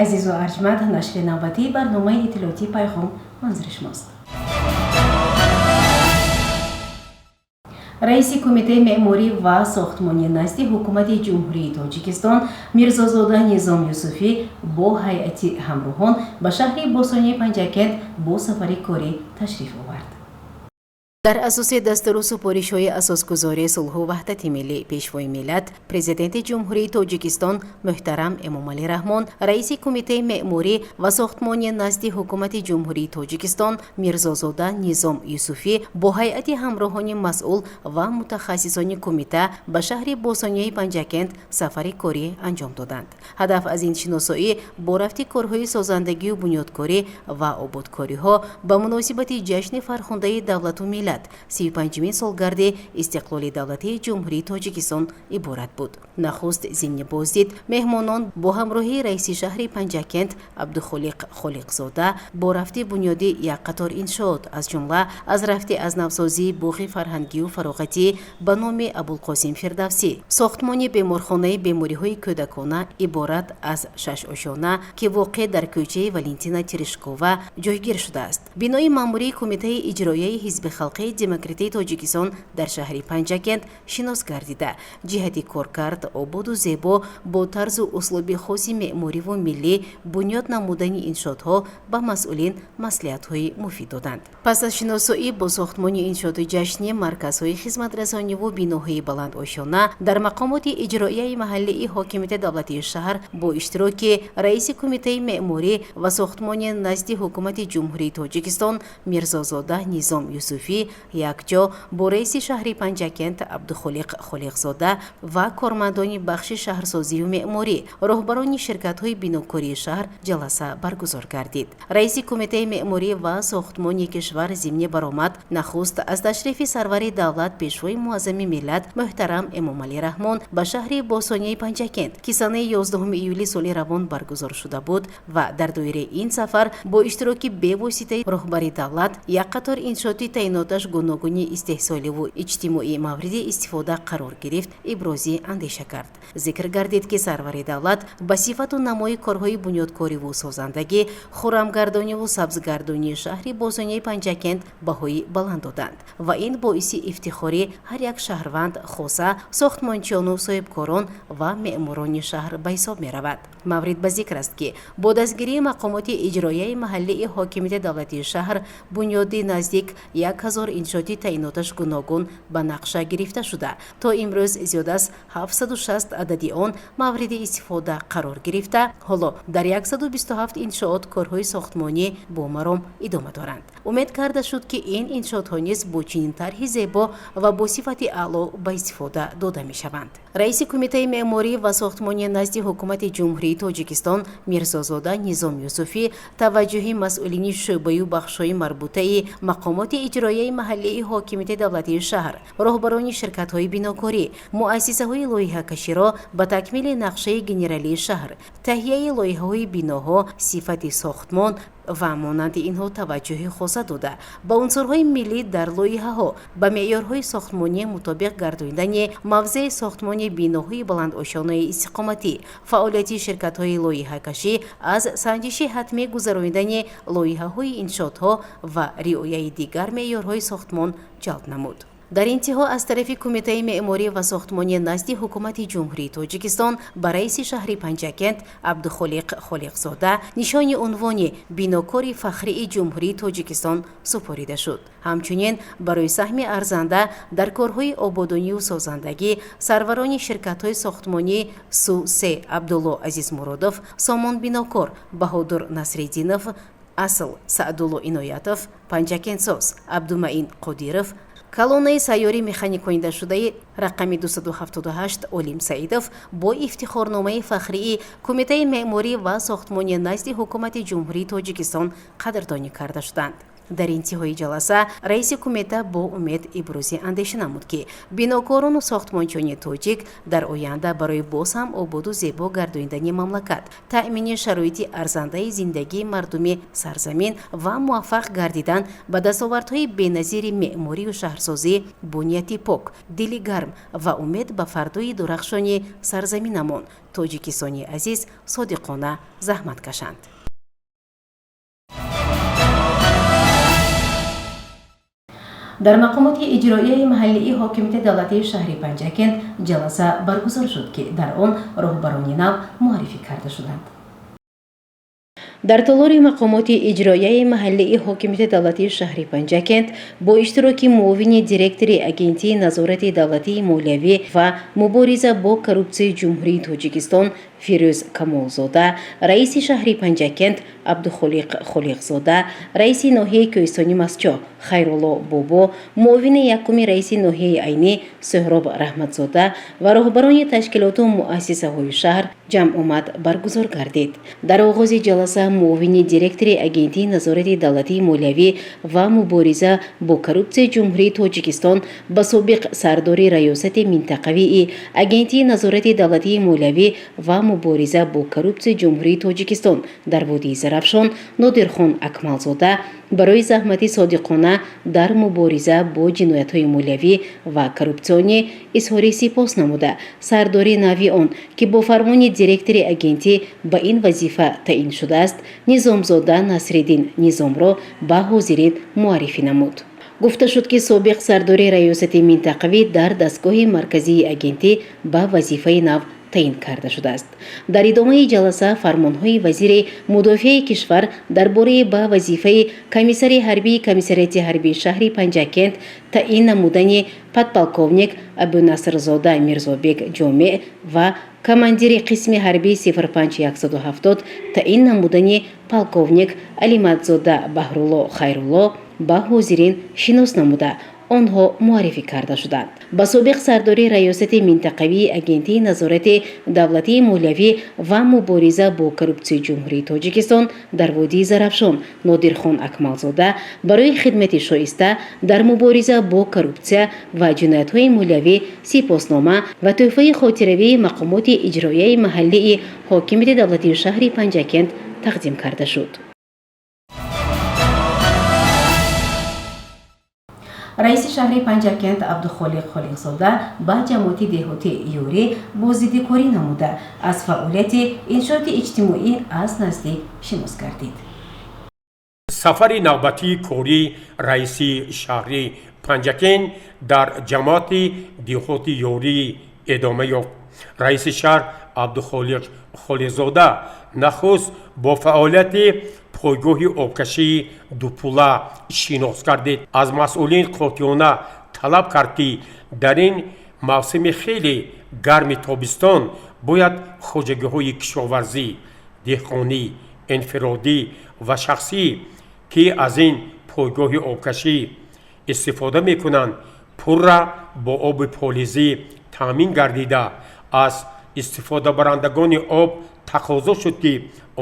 Азизу арҷманд, нашри навбатии барномаи иттилоотии «Пайғом» манзури шумост. Раиси Кумитаи меъморӣ ва сохтмонӣ назди Ҳукумати Ҷумҳурии Тоҷикистон Мирзозода Низом Юсуфӣ бо ҳайати ҳамроҳон ба шаҳри бостонии Панҷакент бо сафари корӣ ташриф овард. Дар асоси дастуру супоришҳои Асосгузори сулҳу ваҳдати миллӣ, Пешвои миллат, Президенти Ҷумҳурии Тоҷикистон муҳтарам Эмомалӣ Раҳмон, раиси Кумитаи меъморӣ ва сохтмонӣ назди Ҳукумати Ҷумҳурии Тоҷикистон Мирзозода Низом Юсуфӣ бо ҳайати ҳамроҳони масъул ва мутахассисони кумита ба шаҳри бостонияи Панҷакент сафари корӣ анҷом доданд. Ҳадаф аз ин шиносоӣ бо рафти корҳои созандагию бунёдкорӣ ва ободкориҳо ба муносибати ҷашни фархундаи давлату миллат, 35-умин солгарди истиқлоли давлатии Ҷумҳурии Тоҷикистон иборат буд. Нахуст, зимни боздид, меҳмонон бо ҳамроҳии раиси шаҳри Панҷакент Абдухолиқ Холиқзода бо рафти бунёди як қатор иншоот, аз ҷумла аз рафти аз навсозии боғи фарҳангию фароғатӣ ба номи Абулқосим Фирдавсӣ, сохтмони беморхонаи бемориҳои кӯдакона иборат аз шаш ошёна, ки воқеъ дар кӯчаи Валентина Терешкова ҷойгир шудааст, бинои маъмурии Кумитаи иҷроияи Ҳизби халқии демократии Тоҷикистон дар шаҳри Панҷакент шинос гардида, ҷиҳати коркард, ободу зебо, бо тарзу услуби хоси меъмориву миллӣ бунёд намудани иншоотҳо ба масъулин маслиҳатҳои муфид доданд. Пас аз шиносоӣ бо сохтмони иншооти ҷашнӣ, марказҳои хизматрасониву биноҳои баландошёна, дар мақомоти иҷроияи маҳаллии ҳокимияти давлатии шаҳр бо иштироки раиси Кумитаи меъморӣ ва сохтмони назди Ҳукумати Ҷумҳурии Тоҷикистон Мирзозода Низом Юсуфӣ якҷо бо раиси шаҳри Панҷакент Абдухолиқ Холиқзода ва кормандони бахши шаҳрсозию меъморӣ, роҳбарони ширкатҳои бинокории шаҳр ҷаласа баргузор гардид. Раиси Кумитаи меъморӣ ва сохтмони кишвар зимни баромад нахуст аз ташрифи сарвари давлат, Пешвои муаззами миллат муҳтарам Эмомалӣ Раҳмон ба шаҳри бостонияи Панҷакент, ки санаи 11 июли соли равон баргузор шуда буд ва дар доираи ин сафар бо иштироки бевоситаи роҳбари давлат як қатор иншооти таъиноташ гуногуни истеҳсоливу иҷтимоӣ мавриди истифода қарор гирифт, ибрози андеша кард. Зикр гардид, ки сарвари давлат ба сифату намои корҳои бунёдкориву созандагӣ, хуррамгардониву сабзгардонии шаҳри бостонияи Панҷакент баҳои баланд доданд ва ин боиси ифтихори ҳар як шаҳрванд, хоса сохтмончиёну соҳибкорон ва меъморони шаҳр ба ҳисоб меравад. Маврид ба зикр аст, ки бо дастгирии мақомоти иҷроияи маҳаллии ҳокимияти давлатии шаҳр бунёди наздик 1000 иншооти таъиноташ гуногун ба нақша гирифта шуда, то имрӯз зиёд аз 760 адади он мавриди истифода қарор гирифта, ҳоло дар 127 иншоот корҳои сохтмонӣ бо маром идома доранд. Умед карда шуд, ки ин иншоотҳо низ бо чунин тарҳи зебо ва бо сифати аъло ба истифода дода мешаванд. Раиси Кумитаи меъморӣ ва сохтмонӣ назди Ҳукумати Ҷумҳурии Тоҷикистон Мирзозода Низом Юсуфӣ таваҷҷӯҳи масъулини шӯъбаю бахшҳои марбутаи мақомоти иҷроияи маҳаллии ҳокимияти давлатии шаҳр, роҳбарони ширкатҳои бинокорӣ, муассисаҳои лоиҳакаширо ба такмили нақшаи генералии шаҳр, таҳияи лоиҳаҳои биноҳо, сифати сохтмон ва монанди инҳо таваҷҷӯҳи хоса дода, ба унсурҳои миллӣ дар лоиҳаҳо, ба меъёрҳои сохтмонӣ мутобиқ гардонидани мавзеи сохтмони биноҳои баландошёнаи истиқоматӣ, фаъолияти ширкатҳои лоиҳакашӣ, аз санҷиши ҳатмӣ гузаронидани лоиҳаҳои иншоотҳо ва риояи дигар меъёрҳои сохтмон ҷалб намуд. Дар интиҳо аз тарафи Кумитаи меъморӣ ва сохтмонӣ назди Ҳукумати Ҷумҳурии Тоҷикистон ба раиси шаҳри Панҷакент Абдухолиқ Холиқзода нишони унвони «Бинокори фахрии Ҷумҳурии Тоҷикистон» супорида шуд. Ҳамчунин барои саҳми арзанда дар корҳои ободонию созандагӣ сарварони ширкатҳои сохтмонӣ Су Се Абдулло Азизмуродов, Сомон Бинокор Баҳодур Насриддинов, Асл Саъдулло Иноятов, Панҷакентсоз Абдумаин Қодиров, колоннаи сайёри механиконидашудаи рақами 278 Олим Саидов бо ифтихорномаи фахрии Кумитаи меъморӣ ва сохтмонӣ назди Ҳукумати Ҷумҳурии Тоҷикистон қадрдонӣ карда шуданд. Дар интиҳои ҷаласа раиси кумита бо умед ибрози андеша намуд, ки бинокорону сохтмончиёни тоҷик дар оянда барои боз ҳам ободу зебо гардонидани мамлакат, таъмини шароити арзандаи зиндагии мардуми сарзамин ва муваффақ гардидан ба дастовардҳои беназири меъморию шаҳрсозӣ бо нияти пок, дили гарм ва умед ба фардои дурахшони сарзаминамон Тоҷикистони азиз содиқона заҳмат кашанд. Дар мақомоти иҷроияи маҳаллии ҳокимияти давлатии шаҳри Панҷакент ҷаласа баргузор шуд, ки дар он роҳбарони нав муаррифӣ карда шуданд. Дар толори мақомоти иҷроияи маҳаллии ҳокимияти давлатии шаҳри Панҷакент бо иштироки муовини директори Агентии назорати давлатии молиявӣ ва мубориза бо коррупсияи Ҷумҳурии Тоҷикистон Фирӯз Камолзода, раиси шаҳри Панҷакент Абдухолиқ Холиқзода, раиси ноҳияи Кӯҳистони Мастчоҳ Хайрулло Бобо, муовини якуми раиси ноҳияи Айнӣ Суҳроб Раҳматзода ва роҳбарони ташкилоту муассисаҳои шаҳр ҷамъомад баргузор гардид. Дар оғози ҷаласа муовини директори Агентии назорати давлатии молиявӣ ва мубориза бо коррупсияи Ҷумҳурии Тоҷикистон ба собиқ сардори раёсати минтақавии Агентии назорати давлатии молиявӣ ва мубориза бо коррупсияи Ҷумҳурии Тоҷикистон дар водии Зарафшон Нодирхон Акмалзода барои заҳмати содиқона дар мубориза бо ҷиноятҳои молиявӣ ва коррупсионӣ изҳори сипос намуда, сардори нави он, ки бо фармони директори агентӣ ба ин вазифа таъин шудааст, Низомзода Насриддин Низомро ба ҳозирин муаррифӣ намуд. Гуфта шуд, ки собиқ сардори раёсати минтақавӣ дар дастгоҳи марказии агентӣ ба вазифаи нав таъин карда шудааст. Дар идомаи ҷаласа фармонҳои вазири мудофиаи кишвар дар бораи ба вазифаи комиссари ҳарбии комиссариати ҳарбии шаҳри Панҷакент таъин намудани подполковник Абунасрзода Мирзобек Ҷомеъ ва командири қисми ҳарбии 05170 таъин намудани полковник Алиматзода Баҳрулло Хайрулло ба ҳозирин шинос намуда, онҳо муаррифӣ карда шуданд. Ба собиқ сардори раёсати минтақавии Агентии назорати давлатии молиявӣ ва мубориза бо коррупсияи Ҷумҳурии Тоҷикистон дар водии Зарафшон Нодирхон Акмалзода барои хидмати шоиста дар мубориза бо коррупсия ва ҷиноятҳои молиявӣ сипоснома ва тӯҳфаи хотиравии мақомоти иҷроияи маҳаллии ҳокимияти давлатии шаҳри Панҷакент тақдим карда шуд. Раиси шаҳри Панҷакент Абдухолиқ Холиқзода ба ҷамоати деҳоти Ёрӣ боздидикорӣ намуда, аз фаъолияти иншооти иҷтимоӣ аз наздик шинос гардид. Сафари навбатии кории раиси шаҳри Панҷакент дар ҷамоати деҳоти Ёрӣ идома ёфт. Раиси шаҳр Абдухолиқ Холиқзода нахуст бо фаъолияти пойгоҳи обкашии дупула шинос гардид. Аз масъулин қотеона талаб кард, ки дар ин мавсими хеле гарми тобистон бояд хоҷагиҳои кишоварзӣ, деҳқонӣ, инфиродӣ ва шахсӣ, ки аз ин пойгоҳи обкашӣ истифода мекунанд, пурра бо оби полизӣ таъмин гардида, аз истифодабарандагони об тақозо шуд, ки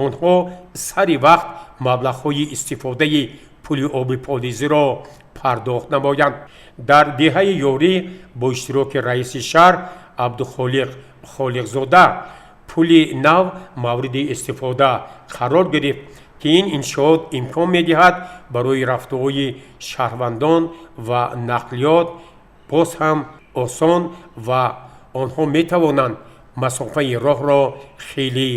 онҳо сари вақт маблағҳои истифодаи пули оби полизиро пардохт намоянд. Дар деҳаи Ёрӣ бо иштироки раиси шаҳр Абдухолиқ Холиқзода пули нав мавриди истифода қарор гирифт, ки ин иншоот имкон медиҳад барои рафтуои шаҳрвандон ва нақлиёт боз ҳам осон ва онҳо метавонанд масофаи роҳро хеле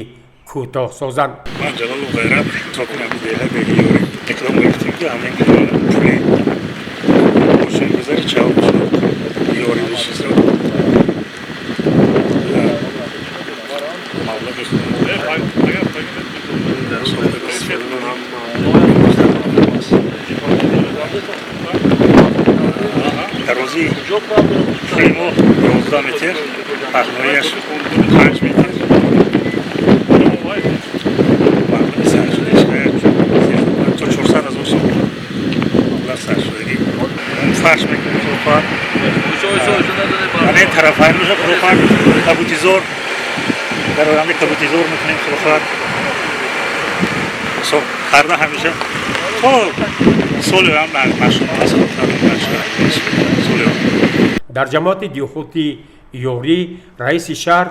кӯтоҳ созанд. Ман Ҷалолу Ғайрат, сокини ҳамин деҳа, деҳаи Ёрӣ. Иқдом гирифтем, ки ҳамин пули мошингузари чавоб Ёрӣ бишисро маблағи дарозии пули мо 11 метр, паҳноияш 5 метр. То 400 ҳазор сом маблағ сарф шудагӣ. Фарш мекунем, худохоҳад. Ана ин тарафайн меша, худохоҳад, кабутизор дар оянда кабутизор мекунем, худохоҳад. Карда ҳамеша то Соли ҳам машина соли. Дар ҷамоати деҳоти Ёрӣ раиси шаҳр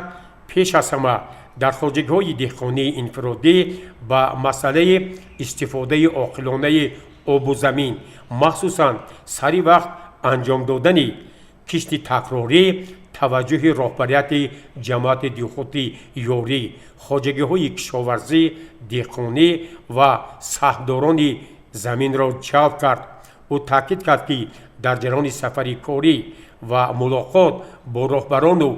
пеш аз ҳама дар хоҷагиҳои деҳқонии инфиродӣ ба масъалаи истифодаи оқилонаи обу замин, махсусан сари вақт анҷом додани кишти такрорӣ таваҷҷӯҳи роҳбарияти ҷамоати деҳоти Ёрӣ, хоҷагиҳои кишоварзӣ, деҳқонӣ ва саҳмдорони заминро ҷалб кард. Ӯ таъкид кард, ки дар ҷараёни сафари корӣ ва мулоқот бо роҳбарону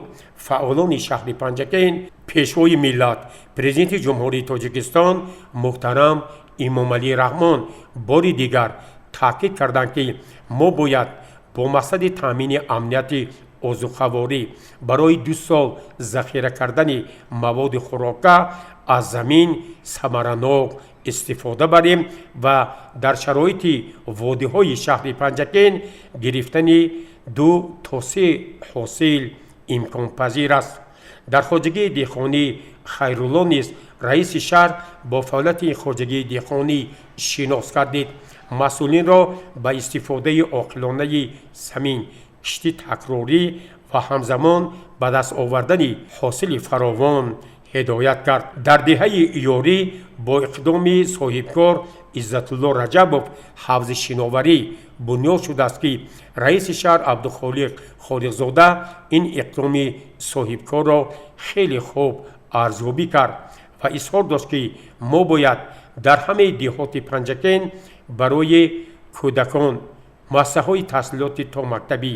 фаъолони шаҳри Панҷакент Пешвои миллат, Президенти Ҷумҳурии Тоҷикистон муҳтарам Эмомалӣ Раҳмон бори дигар таъкид карданд, ки мо бояд бо мақсади таъмини амнияти озуқаворӣ барои 2 сол захира кардани маводи хӯрока аз замин самаранок истифода барем ва дар шароити водиҳои шаҳри Панҷакент гирифтани 2 то 3 ҳосил имконпазир аст. Дар хоҷагии деҳқонӣ Хайрулло низ раиси шаҳр бо фаъолияти хоҷагии деҳқонӣ шинос гардид. Масъулинро ба истифодаи оқилонаи замин, кишти такрорӣ ва ҳамзамон ба даст овардани ҳосили фаровон ҳидоят кард. Дар деҳаи Ёрӣ бо иқдоми соҳибкор Иззатулло Раҷабов ҳавзи шиноварӣ бунёд шудааст, ки раиси шаҳр Абдухолиқ Холиқзода ин иқдоми соҳибкорро хеле хуб арзёбӣ кард ва изҳор дошт, ки мо бояд дар ҳамаи деҳоти Панҷакент барои кӯдакон муассисаҳои таҳсилоти томактабӣ,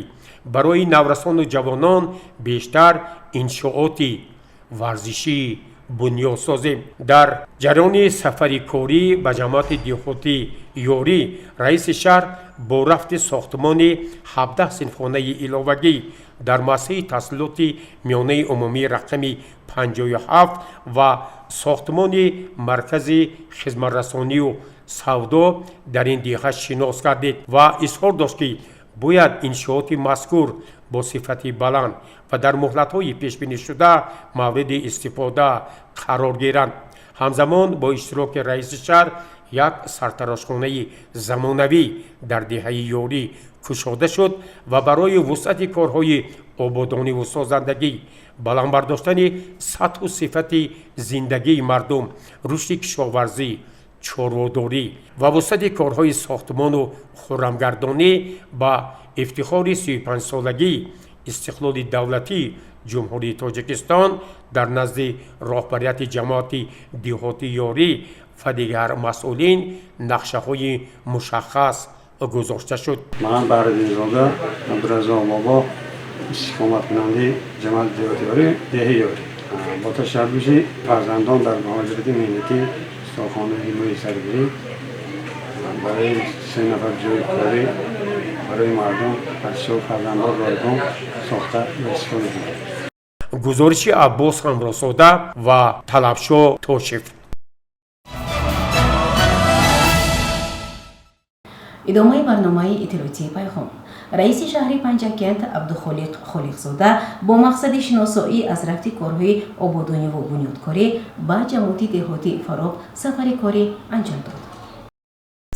барои наврасону ҷавонон бештар иншооти варзишӣ бунёд созем. Дар ҷараёни сафари корӣ ба ҷамоати деҳоти Ёрӣ раиси шаҳр бо рафти сохтмони 17 синфхонаи иловагӣ дар муассисаи таҳсилоти миёнаи умумии рақами 57 ва сохтмони маркази хизматрасонию савдо дар ин деҳа шинос гардид ва изҳор дошт, ки бояд иншооти мазкур бо сифати баланд ва дар муҳлатҳои пешбинишуда мавриди истифода қарор гиранд. Ҳамзамон бо иштироки раиси шаҳр як сартарошхонаи замонавӣ дар деҳаи Ёрӣ кушода шуд ва барои вусъати корҳои ободониву созандагӣ, баланд бардоштани сатҳу сифати зиндагии мардум, рушди кишоварзӣ, чорводорӣ ва вусъати корҳои сохтмону хуррамгардонӣ ба ифтихори 35-солагии истиқлоли давлатии Ҷумҳурии Тоҷикистон дар назди роҳбарияти ҷамоати деҳоти Ёрӣ ва дигар масъулин нақшаҳои мушаххас гузошта шуд. Ман Баҳриддинзода Абдураззоқ Бобо, истиқоматкунандаи ҷамоати деҳоти Ёрӣ, деҳаи Ёрӣ. Бо ташаббуси фарзандон дар муҳоҷирати меҳнатӣ устохонаи мӯи саргирӣ барои се нафар ҷои корӣ барои мардум аз ҳисоби фарзандон ройгон сохта ва истифода мекунанд. Гузориши Аббос Ҳамросода ва Талабшо Тошев. Идомаи барномаи иттилоотии Пайғом. Раиси шаҳри Панҷакент Абдухолиқ Холиқзода бо мақсади шиносоӣ аз рафти корҳои ободониву бунёдкорӣ ба ҷамоати деҳоти Фароб сафари корӣ анҷом дод.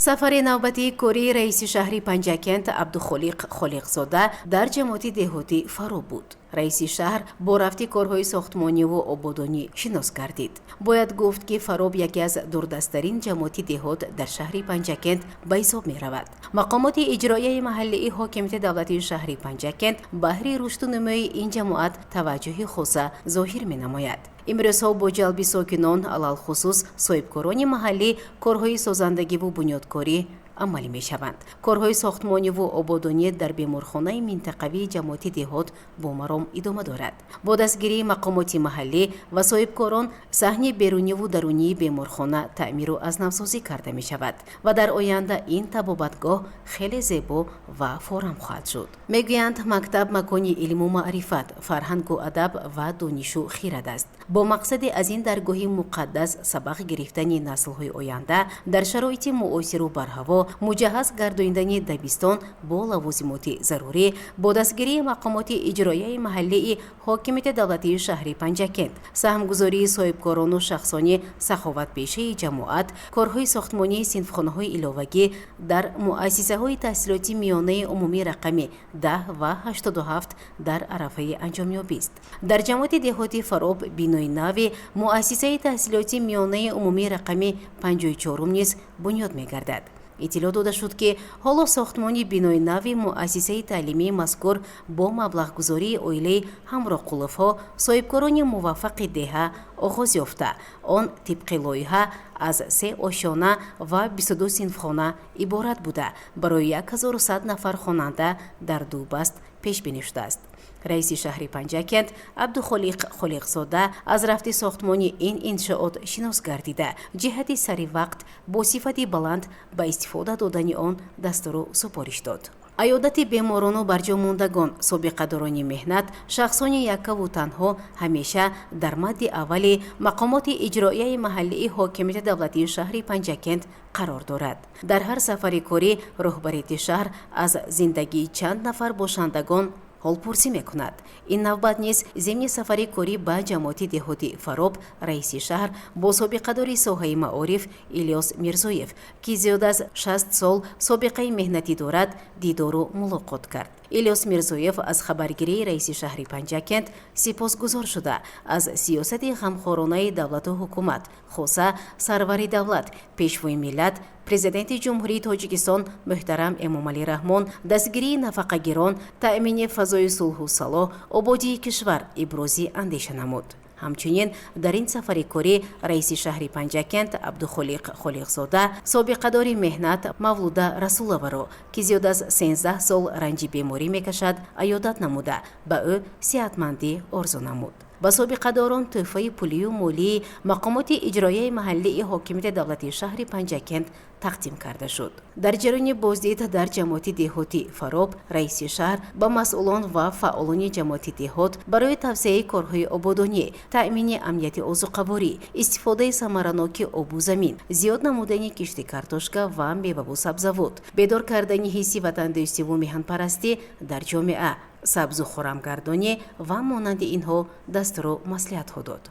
Сафари навбатии кории раиси шаҳри Панҷакент Абдухолиқ Холиқзода дар ҷамоати деҳоти Фароб буд. Раиси шаҳр бо рафти корҳои сохтмониву ободонӣ шинос гардид. Бояд гуфт, ки Фароб яке аз дурдасттарин ҷамоати деҳот дар шаҳри Панҷакент ба ҳисоб меравад. Мақомоти иҷроияи маҳаллии ҳокимияти давлатии шаҳри Панҷакент баҳри рушду нумӯи ин ҷамоат таваҷҷӯҳи хоса зоҳир менамояд. Имрӯзҳо бо ҷалби сокинон, алалхусус соҳибкорони маҳаллӣ, корҳои созандагиву бунёдкорӣ амалӣ мешаванд. Корҳои сохтмониву ободонӣ дар беморхонаи минтақавии ҷамоати деҳот бо маром идома дорад. Бо дастгирии мақомоти маҳаллӣ ва соҳибкорон саҳни беруниву дарунии беморхона таъмиру азнавсозӣ карда мешавад ва дар оянда ин табобатгоҳ хеле зебо ва форам хоҳад шуд. Мегӯянд, мактаб макони илму маърифат, фарҳангу адаб ва донишу хирад аст. Бо мақсади аз ин даргоҳи муқаддас сабақ гирифтани наслҳои оянда дар шароити муосиру барҳаво. Муҷаҳҳаз гардонидани дабистон бо лавозимоти зарурӣ бо дастгирии мақомоти иҷроияи маҳаллии ҳокимияти давлатии шаҳри Панҷакент, саҳмгузории соҳибкорону шахсони саховатпешаи ҷамоат, корҳои сохтмонии синфхонаҳои иловагӣ дар муассисаҳои таҳсилоти миёнаи умумии рақами 10 ва 87 дар арафаи анҷомёбист. Дар ҷамоати деҳоти Фароб бинои нави муассисаи таҳсилоти миёнаи умумии рақами 54 низ бунёд мегардад. Иттилоъ дода шуд, ки ҳоло сохтмони бинои нави муассисаи таълимии мазкур бо маблағгузории оилаи Ҳамроҳқуловҳо, соҳибкорони муваффақи деҳа, оғоз ёфта, он тибқи лоиҳа аз се ошёна ва 22 синфхона иборат буда, барои 1100 нафар хонанда дар ду баст пешбинӣ шудааст. Раиси шаҳри Панҷакент Абдухолиқ Холиқзода аз рафти сохтмони ин иншоот шинос гардида, ҷиҳати сари вақт бо сифати баланд ба истифода додани он дастуру супориш дод. Аёдати беморону барҷомондагон, собиқадорони меҳнат, шахсони яккаву танҳо ҳамеша дар мадди аввали мақомоти иҷроияи маҳаллии ҳокимияти давлатии шаҳри Панҷакент қарор дорад. Дар ҳар сафари корӣ роҳбарияти шаҳр аз зиндагии чанд нафар бошандагон ҳолпурсӣ мекунад. Ин навбат низ зимни сафари корӣ ба ҷамоати деҳоти Фароб раиси шаҳр бо собиқадори соҳаи маориф Илёс Мирзоев, ки зиёд аз 60 сол собиқаи меҳнатӣ дорад, дидору мулоқот кард. Илёс Мирзоев аз хабаргирии раиси шаҳри Панҷакент сипосгузор шуда, аз сиёсати ғамхоронаи давлату ҳукумат, хоса сарвари давлат, пешвои миллат, Президенти Ҷумҳурии Тоҷикистон муҳтарам Эмомалӣ Раҳмон, дастгирии нафақагирон, таъмини фазои сулҳу салоҳ, ободии кишвар ибрози андеша намуд. Ҳамчунин дар ин сафари корӣ раиси шаҳри Панҷакент Абдухолиқ Холиқзода собиқадори меҳнат Мавлуда Расуловаро, ки зиёд аз 13 сол ранҷи беморӣ мекашад, аёдат намуда, ба ӯ сиҳатмандӣ орзу намуд. Ба собиқадорон тӯҳфаи пулию молии мақомоти иҷроияи маҳаллии ҳокимияти давлатии шаҳри Панҷакент тақдим карда шуд. Дар ҷараёни боздид дар ҷамоати деҳоти Фароб раиси шаҳр ба масъулон ва фаъолони ҷамоати деҳот барои тавсеаи корҳои ободонӣ, таъмини амнияти озуқаворӣ, истифодаи самараноки обу замин, зиёд намудани кишти картошка ва меваву сабзавот, бедор кардани ҳисси ватандӯстиву меҳанпарастӣ дар ҷомеа, сабзу хӯрамгардонӣ ва монанди инҳо дастуру маслиҳатҳо дод.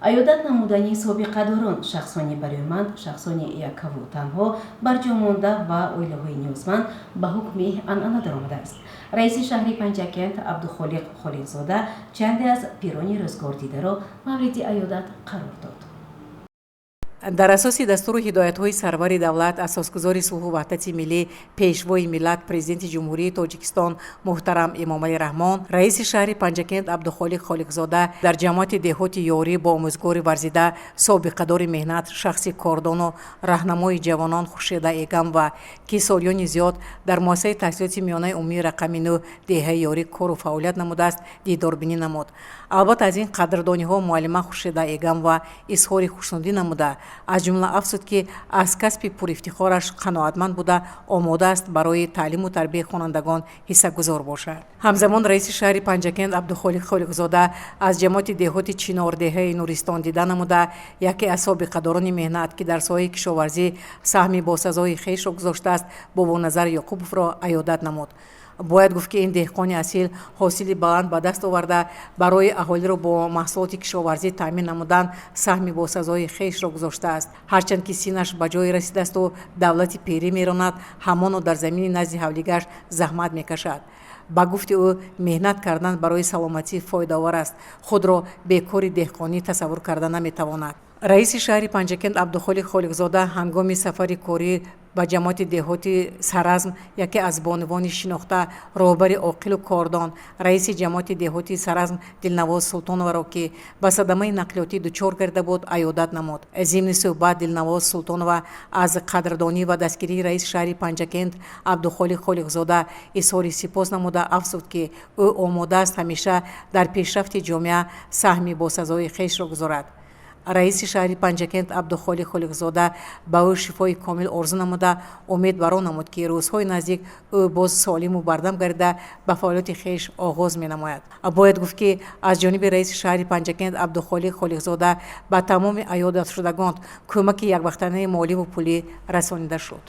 Аёдат намудани собиқадорон, шахсони бароиманд, шахсони яккаву танҳо, барҷомонда ва оилаҳои ниёзманд ба ҳукми анъана даромадааст. Раиси шаҳри Панҷакент Абдухолиқ Холиқзода чанде аз пирони рӯзгордидаро мавриди аёдат қарор дод. Дар асоси дастуру ҳидоятҳои сарвари давлат, асосгузори сулҳу ваҳдати миллӣ, пешвои миллат, Президенти Ҷумҳурии Тоҷикистон муҳтарам Эмомалӣ Раҳмон, раиси шаҳри Панҷакент Абдухолиқ Холиқзода дар ҷамоати деҳоти Ёрӣ бо омӯзгори варзида, собиқадори меҳнат, шахси кордону раҳнамои ҷавонон Хуршеда Эгамова, ки солиёни зиёд дар муассисаи таҳсилоти миёнаи умумии рақами 9 деҳаи Ёрӣ кору фаъолият намудааст, дидорбинӣ намуд. Албатта, аз ин қадрдониҳо муаллима Хуршеда Эгамова изҳори хушнудӣ намуда, аз ҷумла афзуд, ки аз касби пурифтихораш қаноатманд буда, омода аст барои таълиму тарбияи хонандагон ҳиссагузор бошад. Ҳамзамон раиси шаҳри Панҷакент Абдухолиқ Холиқзода аз ҷамоати деҳоти Чинор деҳаи Нуристон дида намуда, яке аз собиқадорони меҳнат, ки дар соҳаи кишоварзӣ саҳми босазои хешро гузоштааст, Бобоназар Ёқубовро аёдат намуд. Бояд гуфт, ки ин деҳқони асил ҳосили баланд ба даст оварда, барои аҳолиро бо маҳсулоти кишоварзӣ таъмин намудан саҳми босазои хешро гузоштааст. Ҳарчанд ки синнаш ба ҷое расидаасту давлати пирӣ меронад, ҳамоно дар замини назди ҳавлигаш заҳмат мекашад. Ба гуфти ӯ, меҳнат кардан барои саломатӣ фоидаовар аст, худро бекори деҳқонӣ тасаввур карда наметавонад. Раиси шаҳри Панҷакент Абдухолиқ Холиқзода ҳангоми сафари корӣ ба ҷамоати деҳоти Саразм яке аз бонувони шинохта, роҳбари оқилу кордон, раиси ҷамоати деҳоти Саразм Дилнавоз Султоноваро, ки ба садамаи нақлиётӣ дучор гарда буд, аёдат намуд. Зимни суҳбат Дилнавоз Султонова аз қадрдонӣ ва дастгирии раиси шаҳри Панҷакент Абдухолиқ Холиқзода изҳори сипос намуда, афзуд, ки ӯ омода аст ҳамеша дар пешрафти ҷомеа саҳми босазои хешро гузорад. Раиси шаҳри Панҷакент Абдухолиқ Холиқзода ба ӯ шифои комил орзу намуда, умед барон намуд, ки рӯзҳои наздик ӯ боз солиму бардам гардида ба фаъолияти хеш оғоз менамояд. Бояд гуфт, ки аз ҷониби раиси шаҳри Панҷакент Абдухолиқ Холиқзода ба тамоми аёдатшудагон кӯмаки яквақтанаи моливу пулӣ расонида шуд.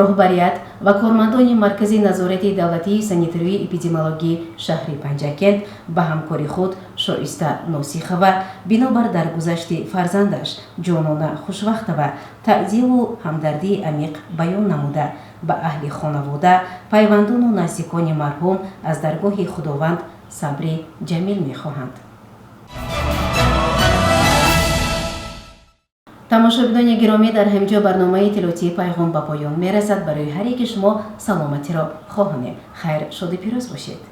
Роҳбарият ва кормандони Маркази назорати давлатии санитарию эпидемиологии шаҳри Панҷакент ба ҳамкори худ Шоиста Носихова бинобар даргузашти фарзандаш Ҷонона Хушвақтова таъзияву ҳамдардии амиқ баён намуда, ба аҳли хонавода, пайвандону наздикони марҳум аз даргоҳи Худованд сабри ҷамил мехоҳанд. Тамошобинони гиромӣ, дар ҳамин ҷо барномаи иттилоотии «Пайғом» ба поён мерасад. Барои ҳар яки шумо саломатиро хоҳонем. Хайр, шоду пирӯз бошед.